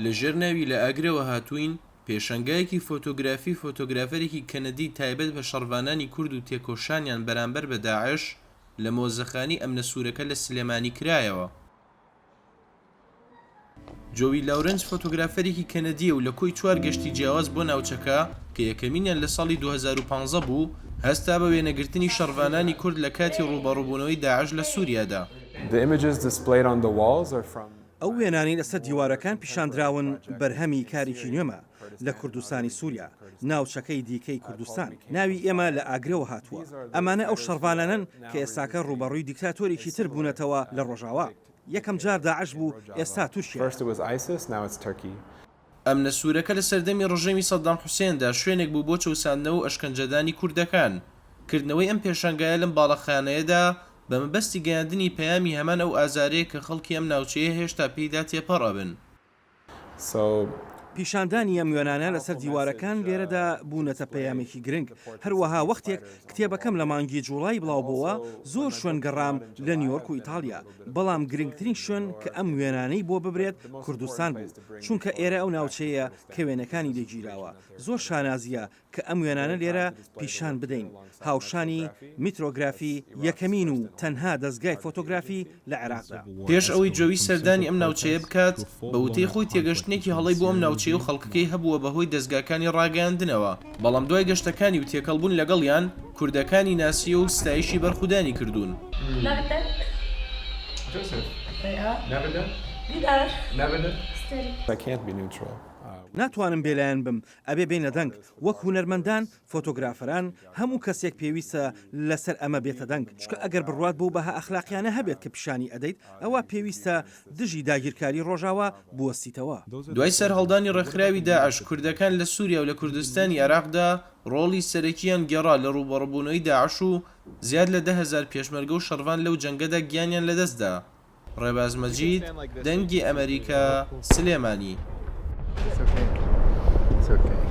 لە ژێر ناوی لە ئاگرەوە هاتووین، پێشەنگایەکی فۆتۆگرافی فۆتۆگرافەرێکی کەنەدی تایبەت بە شەڕڤانانی کورد و تێکۆشانیان بەرامبەر بە داعش لە مۆزەخانەی ئەمنە سوورەکە لە سلێمانی کرایەوە. جۆوی لاورنس فۆتۆگرافەرێکی کەنەدییە و لە کۆی چوار گەشتی جیاواز بۆ ناوچەکە کە یەکەمینیان لە ساڵی 2015 بوو، هەستا بە وێنەگرتنی شەڕڤانانی کورد لە کاتی ڕووبەڕووبوونەوەی داعش لە سووریادا. The images displayed on the walls are from. ئەو وێنانەی لەسەر دیوارەکان پیشاندراون بەرهەمی کارێکی نوێمە لە کوردستانی سووریا، ناوچەکەی دیکەی کوردستان. ناوی ئێمە لە ئاگرەوە هاتووە. ئەمانە ئەو شەڕڤانانەن کە ئێستاکە ڕووبەڕووی دیکتاتۆرێکی تر بوونەتەوە لە ڕۆژاوا. یەکەم جار داعش بوو، ئێستا تورکیایە. ئەمنە سوورەکە لە سەردەمی ڕژێمی سەدام حوسێندا شوێنێک بوو بۆ چەوساندنەوە و ئەشکەنجەدانی کوردەکان. کردنەوەی ئەم پێشانگایە لەم باڵەخانەیەدا بە مەبەستی گەیاندنی پەیامی هەمان ئەو ئازارەیە کە خەڵکی ئەم ناوچەیە هێشتا پێیدا تێپەڕ ئەبن. پیشاندانی ئەم وێنانە لەسەر دیوارەکان لێرەدا بوونەتە پەیامێکی گرنگ، هەروەها وەختێک کتێبەکەم لە مانگی جوڵای بڵاوبۆوە زۆر شوێن گەڕام لە نیۆرک و ئیتاڵیا، بەڵام گرنگترین شوێن کە ئەم وێنانەی بۆ ببرێت کوردستان بوو، چونکە ئێرە ئەو ناوچەیە کە وێنەکانی لێ گیراوە، زۆر شانازییە کە ئەم وێنانە لێرە پیشان بدەین، هاوشانی میترۆگرافی یەکەمین و تەنها دەزگای فۆتۆگرافی لە عێراقدا. پێش ئەوەی جۆوی سەردانی ئەم ناوچەیە بکات، بە وتەی خۆی تێگەشتنێکی هەڵەی بۆ ئەم ناوچەیە و خەڵکەکەی هەبووە بەهۆی دەزگاکانی ڕاگەیاندنەوە، بەڵام دوای گەشتەکانی و تێکەڵبوون لەگەڵیان، کوردەکانی ناسیوە و ستایشی بەرخودانی کردوون. ناتوانم بێلایەن بم، ئەبێ بێینە دەنگ، وەک هونەرمەندان، فۆتۆگرافەران، هەموو کەسێک پێویستە لەسەر ئەمە بێتە دەنگ، چونکە ئەگەر بڕوات بەو بەها ئەخلاقیانە هەبێت کە پیشانی ئەدەیت، ئەوا پێویستە دژی داگیرکاری ڕۆژاوا بوەستیتەوە. دوای سەرهەڵدانی ڕێکخراوی داعش، کوردەکان لە سوریا و لە کوردستانی عێراقدا ڕۆڵی سەرەکییان گێڕا لە ڕووبەڕووبوونەوەی داعش و زیاد لە 10,000 پێشمەرگە و شەڕڤان لەو جەنگەدا گیانیان لەدەستدا. ڕێباز مەجید، دەنگی ئەمەریکا، سلێمانی. It's okay. It's okay.